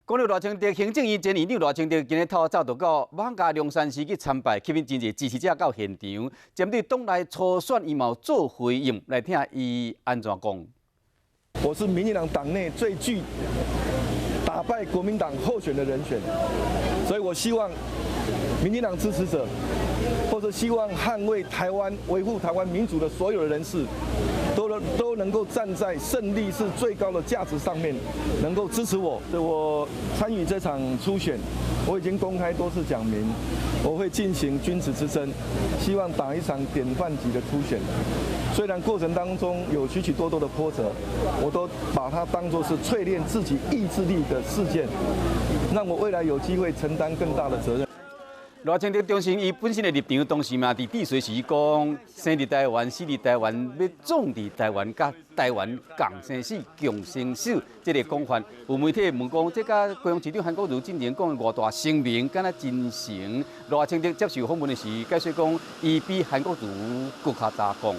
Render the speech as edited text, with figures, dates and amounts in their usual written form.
講到賴清德，行政院前院長賴清德今日透早就到艋舺龍山寺去參拜，吸引真濟支持者到現場。針對黨內初選，伊嘛有做回應，來聽伊按怎講。我是民進黨黨內最具打敗國民黨候選的人選，所以我希望民進黨支持者，或者希望捍衛台灣、維護台灣民主的所有的人士，都能夠站在勝利是最高的價值上面，能夠支持我。我參與這場初選，我已經公開多次講明，我會進行君子之爭，希望打一場典範級的初選。雖然過程當中有許許多多的波折，我都把它當作是淬煉自己意志力的事件，讓我未來有機會承擔更大的責任。賴清德重申伊本身的立場，當時嘛佇致辭時講，生佇台灣，死佇台灣，欲創佇台灣，佮台灣共生死、共生死，這个講法。有媒體問講，這佮高雄市長韓國瑜進前講的五大聲明，敢若真誠？賴清德接受訪問的時，解釋講，伊比韓國瑜閣較早講。